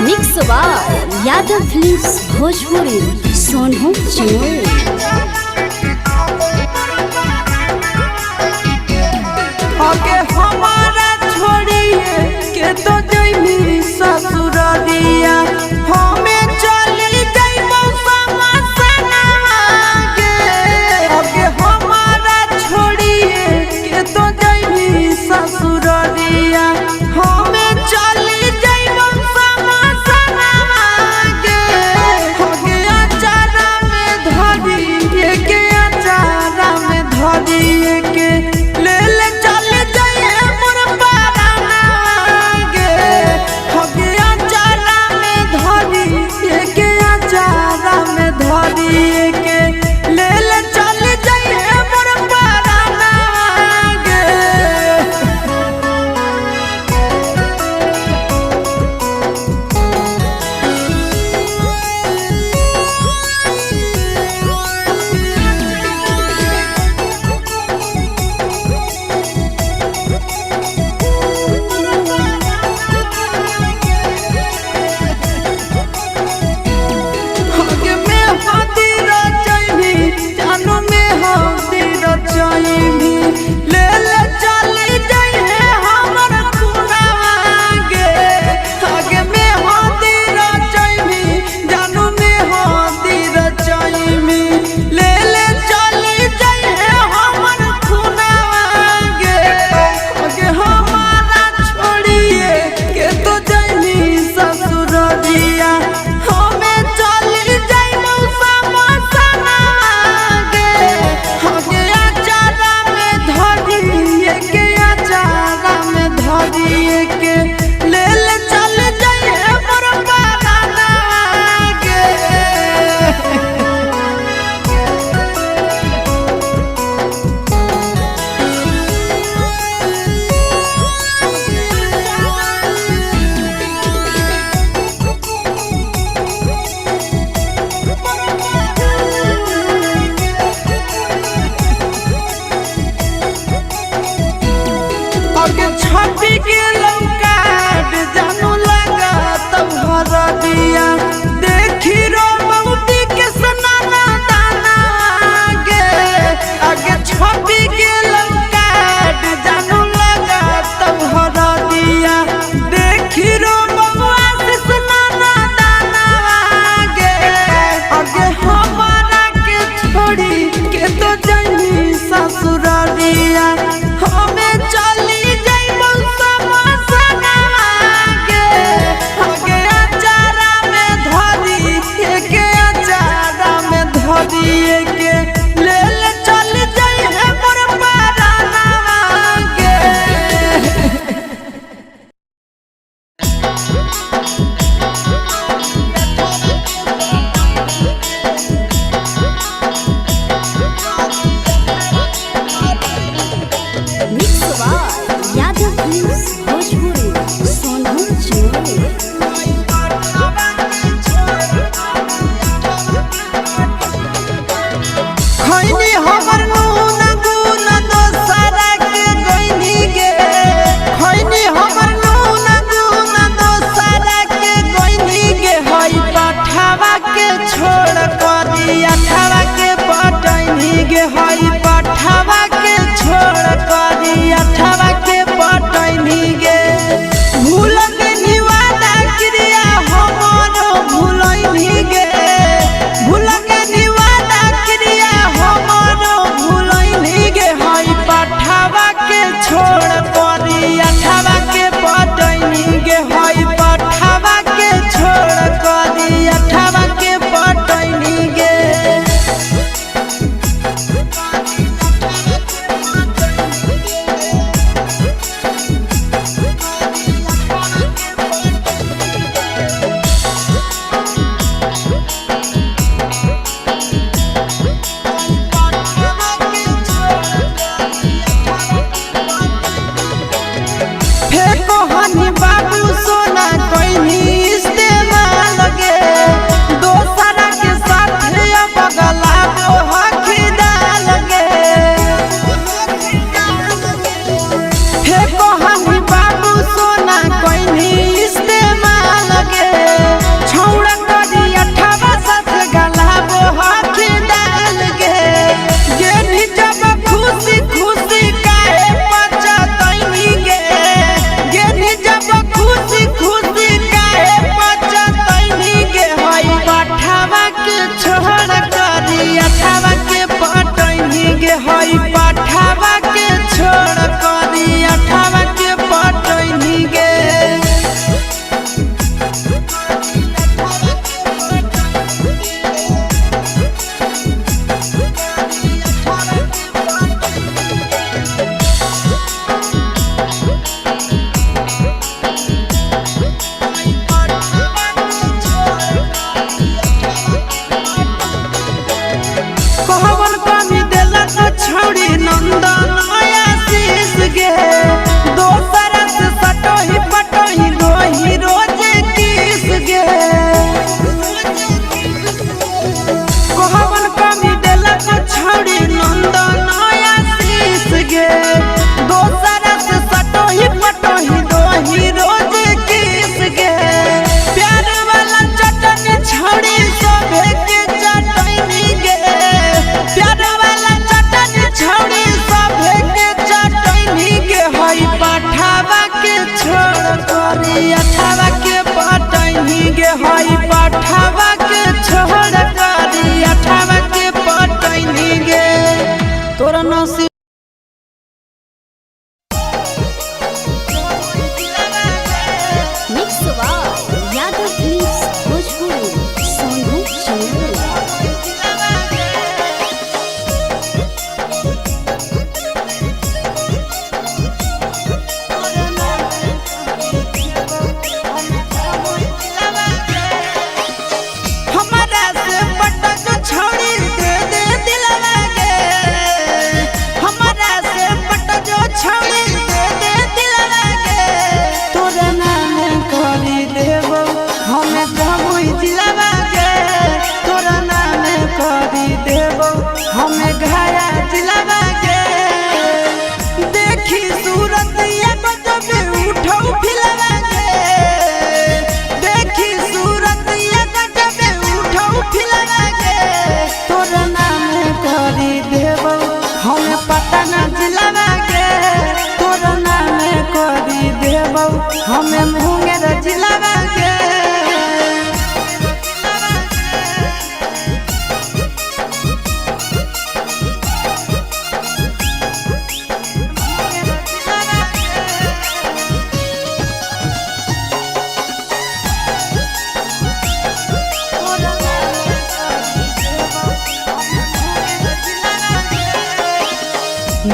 Mix by Yadav films Bhojpuri Sonu Chinoy. आगे हमारा छोड़िए के तो जइमी ससुररिया, हमें चली जइबो समसनवा गे। आगे हमारा छोड़िए के तो जइमी ससुररिया, हमें चली जइबो समसनवा गे। आगे अचारा में धरिए के, अचारा में धरिए के ले ले चल जाइए मोर पाराना गे।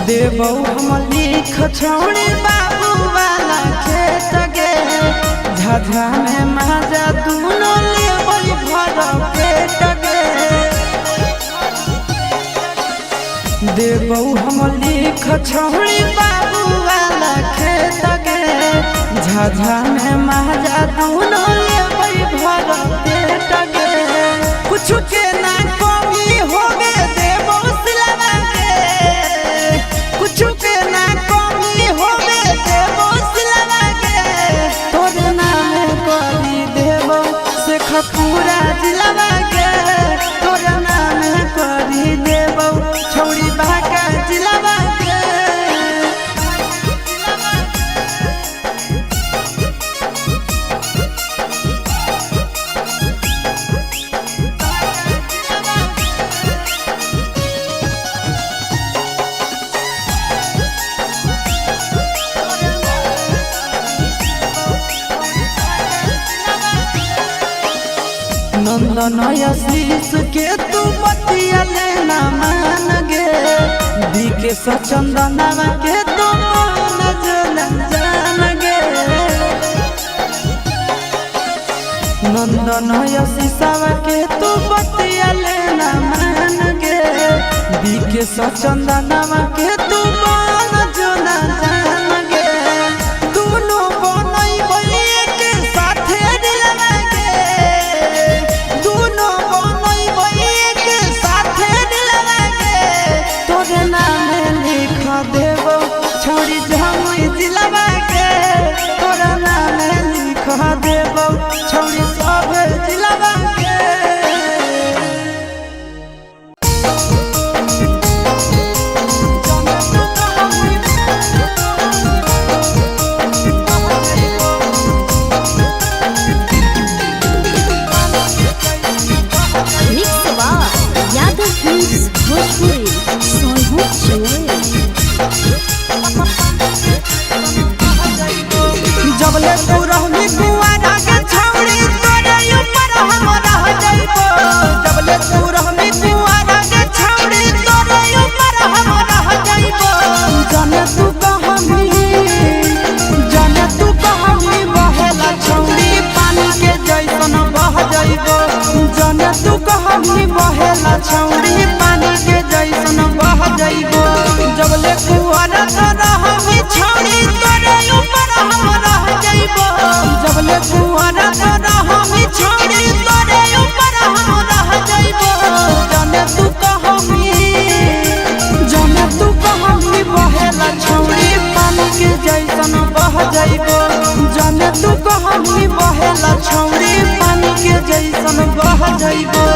देबौ हम लिख छौड़ी बाबू वाला खेत गे। झाझा में माजा दुनो लेबै भर पेट गे। देबौ हम लिख छौड़ी बाबू वाला खेत गे। झाझा में माजा दुनो लेबै भर पेट गे। कुछ के ना कमी होबे देबौ सिलवा गे। कुछ के ना कमी होबे देबौ सिलवा गे। तोर नाम करी देबौ शेखपुरा जिलवा गे। तोर नाम करी देबौ छौड़ी बांका जिलवा गे। नंदन आशीष के तू बतिया लेना मान गे। बीके सचंदनवा के तू मान जान गे। नंदन आशीषवा के तू बतिया लेना मान गे। बीके सचंदनवा के तू मान जान गे। दुनो बनैबै के साथे दिलवा गे। दुनो बनैबै के साथे दिलवा गे। तोर नाम लिख देबौ छौड़ी जमुई जिलवा गे। तोर नाम लिख देबौ छौड़ी सब जिलवा गे। Mix by Yadav films Bhojpuri Sonhu Chimui. जबले तू रहबी कुंवारा के छौड़ी तोरे ऊपर हम रह जइबो। जबले तू रहबी कुंवारा के छौड़ी तोरे ऊपर हम रह जइबो। जाने तू कहमी, जाने तू कहमी बहेला छौड़ी पानी के जैसन बह जइबो। जाने तू कहमी बहेला छौड़ी पानी के जैसन बह जइबो। जबले कुंवारा तो रहबी छौड़ी तोरे ऊपर हम रह जइबो। जबले कुंवारा तो रहबी छौड़ी तोरे ऊपर हम रह जइबो। जाने तू कहमी, जाने तू कहमी बहेला छौड़ी पानी के जैसन बह जइबो। जाने तू कहमी बहेला छौड़ी पानी के जैसन बह जइबो।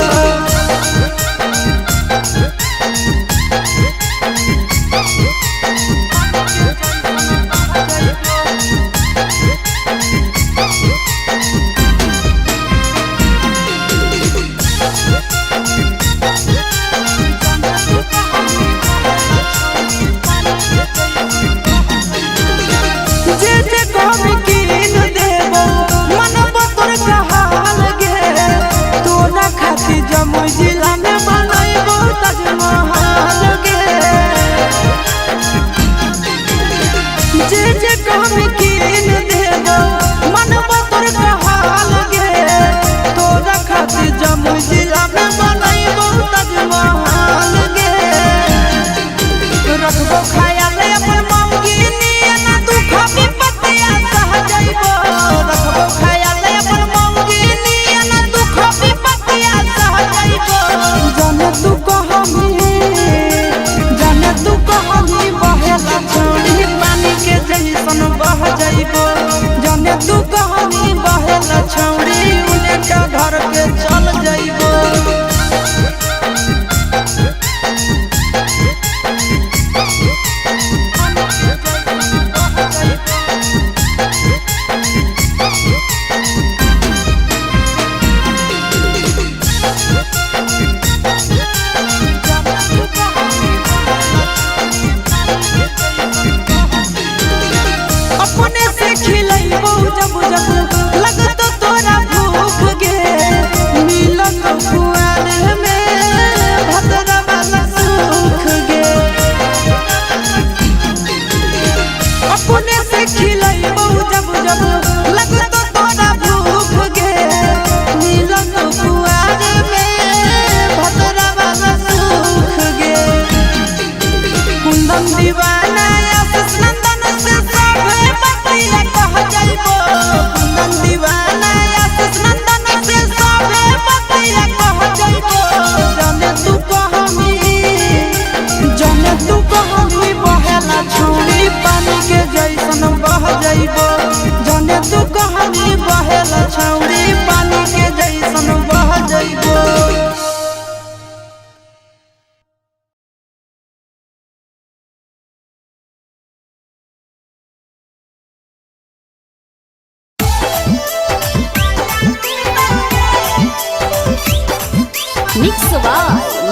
जे जे कहबी कीन देबो मनबो तोर कहाल गे। तोरा खातिर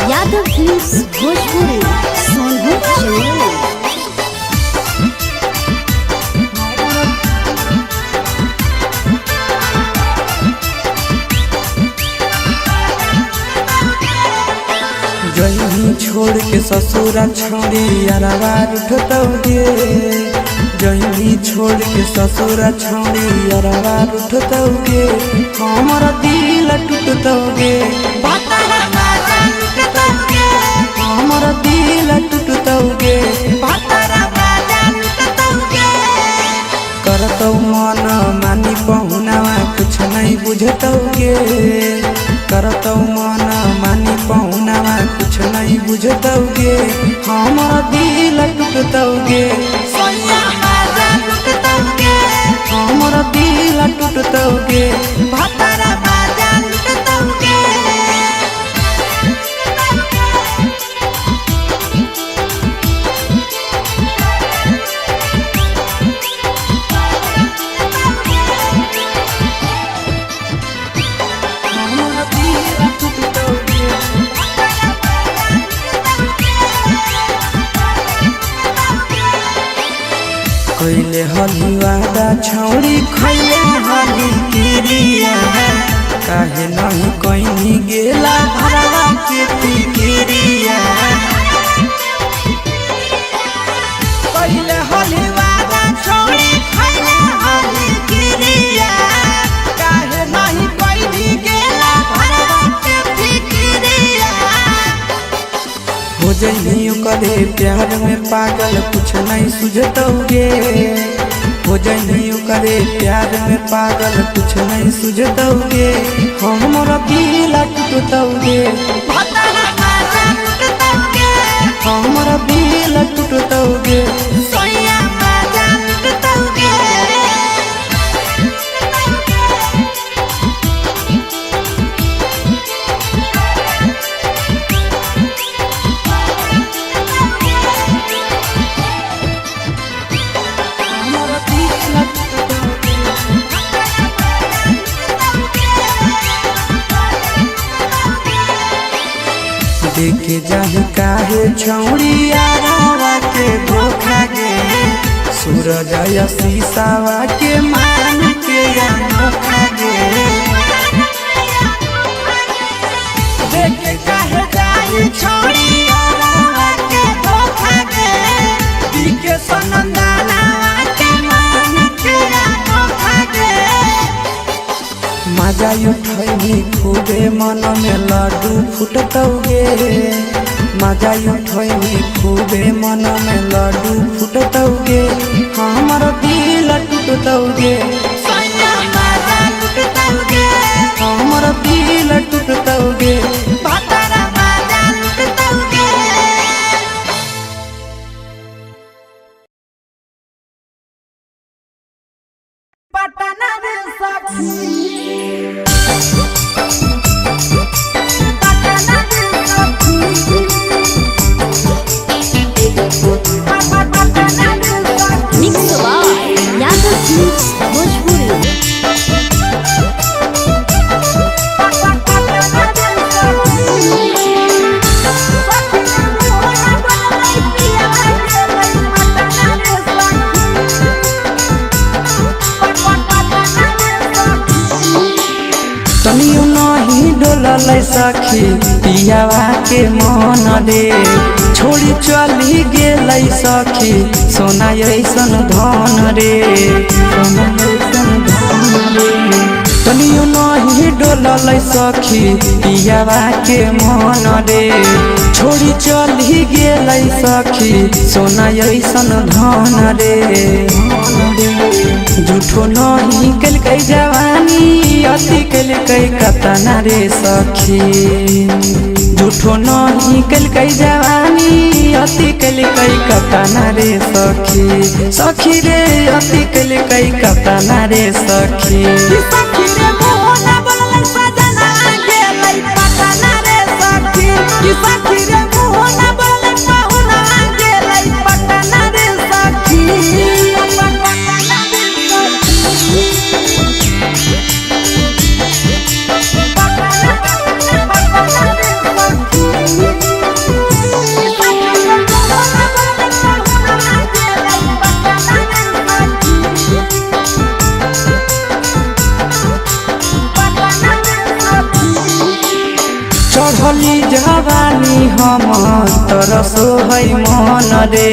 Yadav films Bhojpuri Sonhu Jamui. जही छोड़ के ससुरा छोड़ी अरवा उठतौ गे। जही छोड़ के ससुरा छोड़ी अरवा उठतौ गे। हमर दिल टूटतौ गे। भतरा बाजा लुटतौ गे। हमर दिल टूटतौ गे। भतरा बाजा लुटतौ गे। करतौ मन मानी पहुनावा कुछ नहीं बुझतौ गे। करतौ मन मानी पहुनावा कुछ नहीं बुझतौ गे। हमर दिल टूटतौ गे। सोनिया बाजा लुटतौ गे। हमर दिल टूटतौ गे। भतरा बाजा लुटतौ गे। हमर दिल टूटतौ गे। कैले हली वादा छौरी खैले हली किरिया। काहे नहीं कैनी गेला भरवा के तिकिरिया। पहिले होली वादा छोड़ी खैले होली किरिया। काहे नहीं कोई गेला भरवा के फिकिरिया। हो जइनी करे प्यार में पागल कुछ नहीं सुझतौ गे। हो जइनी करे प्यार में पागल कुछ नहीं सुझतौ गे। हमर दिल टूटतौ गे। भतरा बाजा लुटतौ गे। हमर दिल टूटतौ गे। सोनिया बाजा लुटतौ गे। हमर दिल टूटतौ गे। देखे जाहि काहे छौड़ी आरावा के धोखा गे। सूरज या शीशावा के मान के अनोखा गे। देख काहे जाई छोड़ी आरावा के धोखा गे। दिखे सनंदना के मान के अनोखा गे। मजा उठैनी खूबे मन में लड्डू फुटतौ गे। मजा उठैनी खूबे मन में लड्डू फुटतौ गे। हमर दिल टूटतौ गे। सोनिया बाजा लुटतौ गे। हमर दिल टूटतौ गे। भतरा बाजा लुटतौ गे। पटना रे सखी पटना रे सखी पटना रे सखी। Mix by Yadav films Bhojpuri. तनियो नहीं डोलल सखी पियावा के मन रे। छोड़ी चली गेलै सखी सोना ऐसन धन रे। सोना ऐसन धन रे। तनियो नहीं डोलल सखी पियावा के मन रे। छोड़ी चली गेलै सखी सोना ऐसन धन रे। झूठो नहीं केलकै जवानी अति केलकै कतना रे सखी। झूठो नहीं केलकै जवानी अति केलकै कतना रे सखी। सखी रे अति केलकै कतना रे सखी। सखी रे मोहना बोललै सजना गेलै पटना रे सखी। सखी रे मोहना बोललै पहुना गेलै पटना रे सखी। पटना रे सखी। हम तरसो है मन रे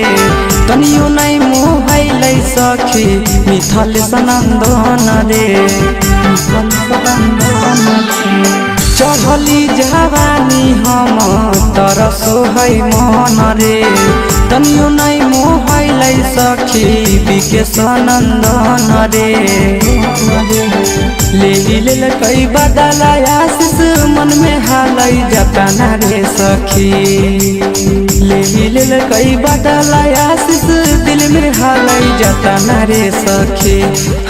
तनियो नहीं मोहैलै सखी मिथल सनंदन रे मिथल सनंदन रे। चढ़ली जवानी हम तरसो है मन रे तनियो नहीं मोहैलै सखी बिके सनंदन रे ले लेल कई बदला आशीष मन में हालै जतना रे सखी ले लेल कई बदला आशीष दिल में हालै जतना रे सखी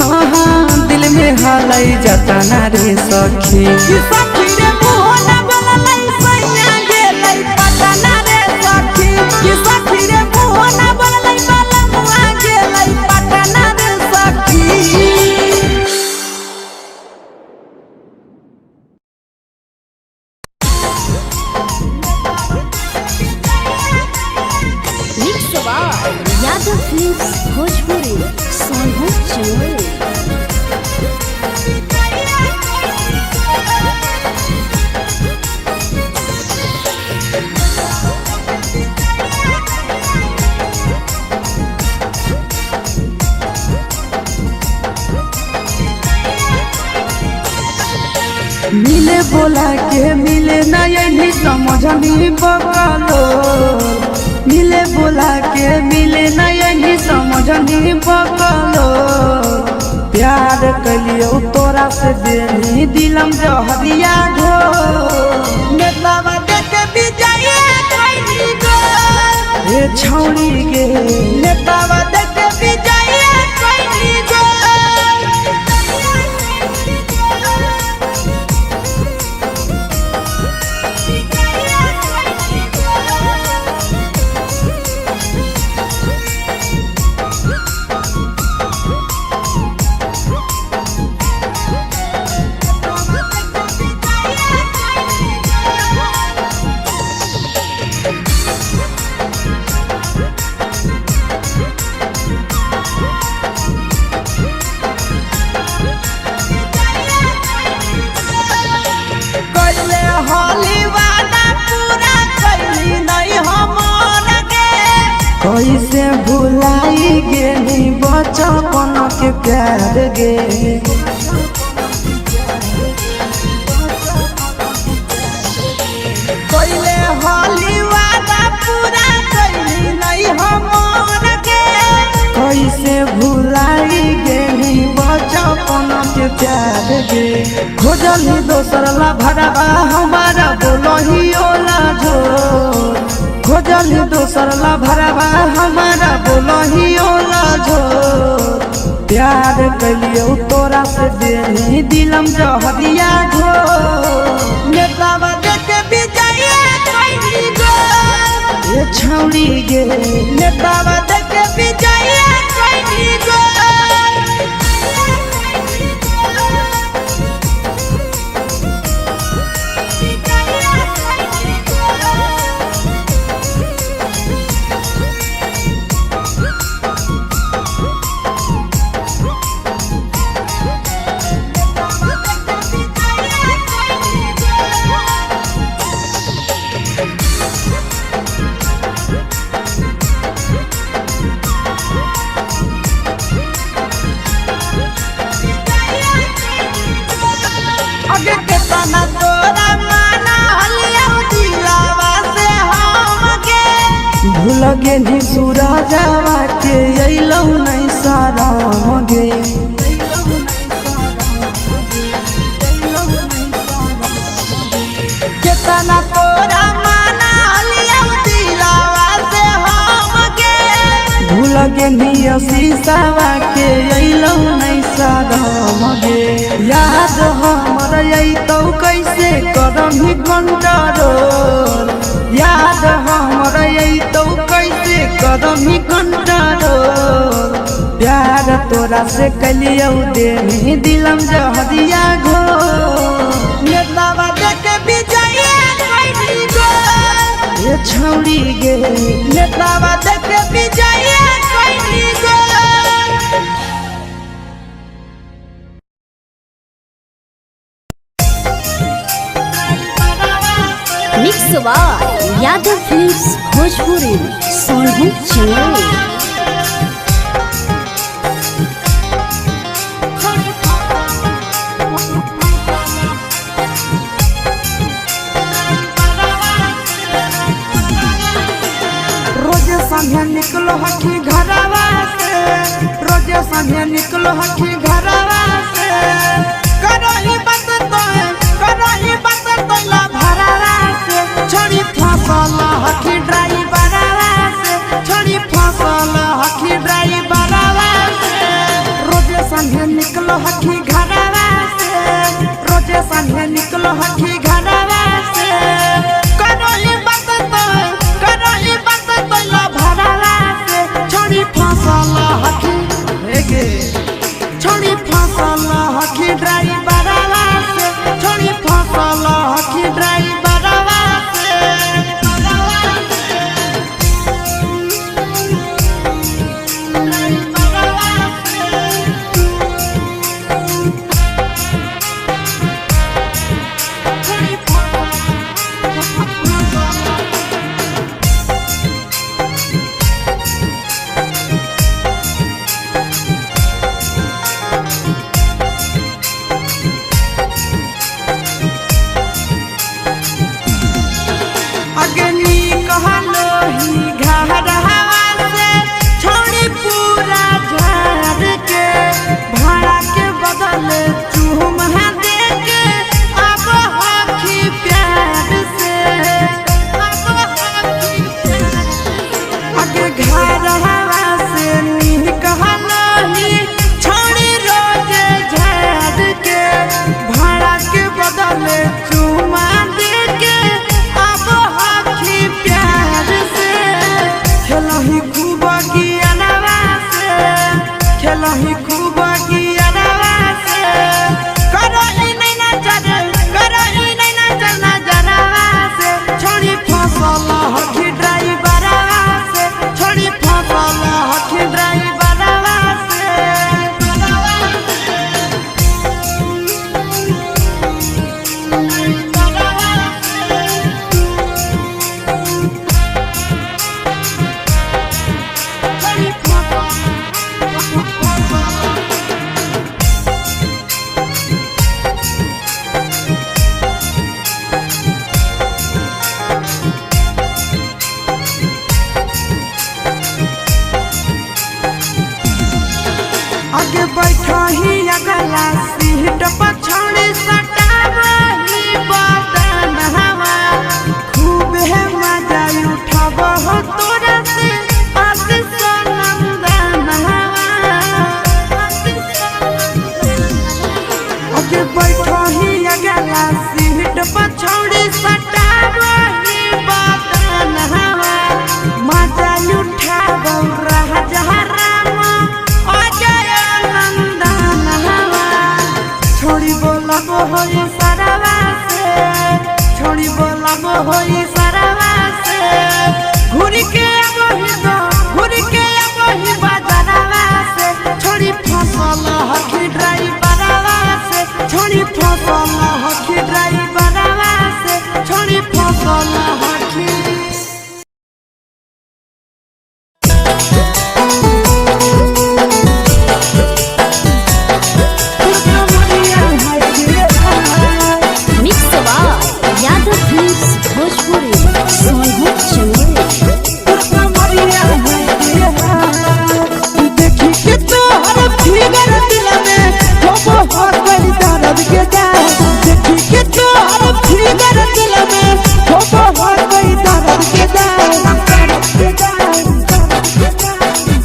हाँ हाँ दिल में हालै जतना रे सखी। कि सखी रे मोहना बोललै सैया गेलै पटना रे सखी कि सखी रे मोहना बोललै बलमुआ गेलै पटना रे सखी। Mix by Yadav films Bhojpuri Sonbhadra Chamoli. मिले बोला के मिले नहीं समझनी बकलो मिले बोला के मिले नहीं समझनी बकलो प्यार कलियो तोरा से देनी दिलम जहरिया घो नेतावा देख विजय कैली गो हे छौड़ी गे नेतावा देख विजय कैली गो। कैले होली वादा पूरा कैली नहीं हमर गे कैसे भुलाई गेनी बचपन के प्यार गे कैले होली वादा पूरा कैली नहीं हमर गे कैसे भुलाई गेनी बचपन के प्यार गे खोजली दोसर ला भरवा हमारा बोलही ओला जो खोजली दोसर ला भरवा हमारा बोलही ओला जो प्यार कलियो तोरा से देनी दिलम जहरिया घो नेतावा देख विजय कैली गो ए छौड़ी गे नेतावा देख विजय कैली गो। अगे केतना तोरा माना हलिया दिलावा से हम गे भूल गेनी सूरजावा के अइलौ नहीं साराम गे केतना तोरा माना हलिया दिलावा से हम गे भूल गेनी शीशावा के अइलौ नहीं साराम गे याद हमर अइतौ कैसे करम कंट्रोल याद हमर अइतौ कैसे करम कंट्रोल प्यार तोरा से कलियौ देनी दिलम जहरिया घो नेतावा देख विजय कैली गो ए छौड़ी गे नेतावा देख विजय कैली गो। Mix by Yadav films Bhojpuri Sonu Chamoli. रोजे संगे निकलो हखी घरवा से, रोजे संगे निकलो हखी घरवा से। करही बंद तोय, करही बंद तोला भरावा से, छोड़ी फसल हखी ड्राइवरवा से, छोड़ी फसल हखी ड्राइवरवा से। रोजे संगे निकलो हखी घरवा से, रोजे संगे निकलो हखी घरवा से। करही बंद तोय, करही बंद तोला भरावा से, छोड़ी फसल हखी हेगे छोड़ी फसल हखी ड्राइवरवा से, छोड़ी फसल हखी ड्राइवरवा से। अग्नि कहलो ही घरवा से, छोड़ी पूरा झाड़ के, भाड़ा के बदले चूम दे के अब हखी प्यार से। अगे घरवा से निकलो ही छोड़ी रोजे झाड़ के, भाड़ा के बदले चूमा दे के अब हखी प्यार से। खेलही खूब गियनवा से, खेलही खूब गियनवा से। करही नहीं नजर, करही नहीं नजर नजरवा से, छोड़ी फसल हखी ड्राइवरवा से, छोड़ी फसल हखी ड्राइवरवा से। आगे बैठो ही अगला सीट पर छोड़ी सटावही बदन हवा, खूब है मजा उठाब हो तोरा से आशीष नंदन हवा। आगे बैठो ही अगला सीट पर छोड़ी सटावही बदन हवा, मजा उठाब राजा राम अजय नंदन हवा। छोड़ी बोलब होई सरवा से, छोड़ी बोलब होई सरवा से। घूर के अबही दो, घूर के अबही बाजारवा से, छोड़ी फसल हखी ड्राइवरवा से, छोड़ी फसल हखी ड्राइवरवा से, छोड़ी फसल हखी। Mix by Yadav films Bhojpuri Sonu Chamoli. देखी के तोहर फिगर दिल में हो हो गई दर्द के जान, देखी के तोहर फिगर दिल में हो हो गई दर्द के जान।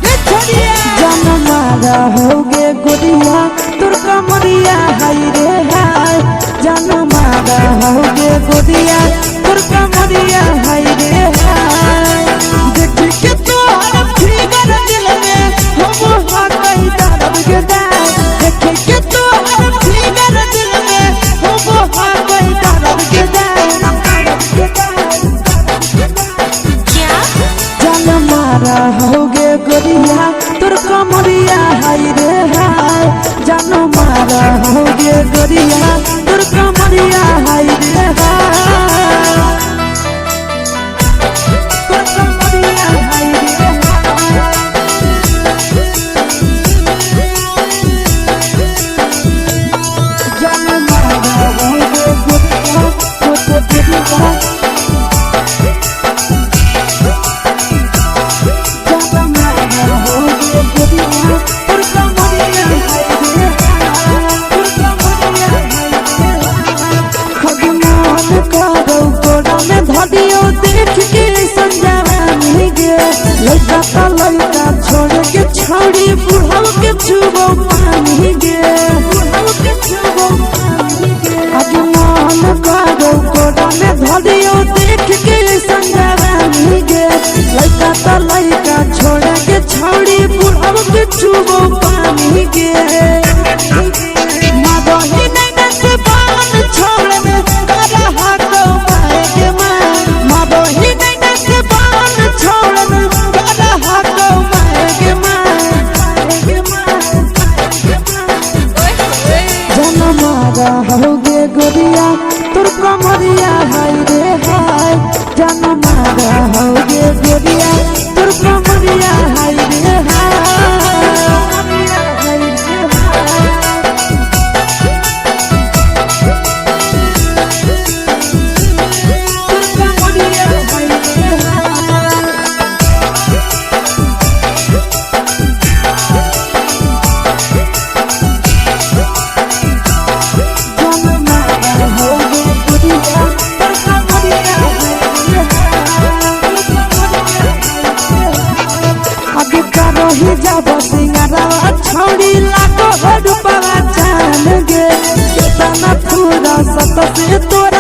ये छोड़िया जान मारा होगे गोरिया तुर कमरिया हाय रे हाय, जान मारा होगे गोरिया तुर कमरिया हाय रे हाय। देखी के तोहर फिगर दिल में हो हो गई दर्द के जान, देखी के तोहर फिगर दिल में हो हो गई दर्द के जान। क्या जान मारा होगे गोरिया तुर कमरिया हाय रे हाय, जान मारा होगे गोरिया तुर कमरिया हाय रे हाय। पानी गे। आज मन करो कोरा में धरियो देख के संगवानी गे। लइका त लइका छोड़ के छौड़ी बुढ़ऊ के छुबो पानी गे। मादही नैना से बान छोड़ में करा हाको माए के माँ। मादही नैना से बान छोड़ में करा हाको माए के माँ। जनमारा होगे गोरिया तोर कमरिया हाय रे हाय। जनमारा होगे गोरिया तोर कमरिया हाय रे हाय। तोर कमरिया हाय रे हाय। जनमारा होगे गोरिया तोर कमरिया हाय रे हाय। आगे करही जाब सिंगारा छौड़ी लागो रूपवा जान गे। केतना थोड़ा सत से तोरा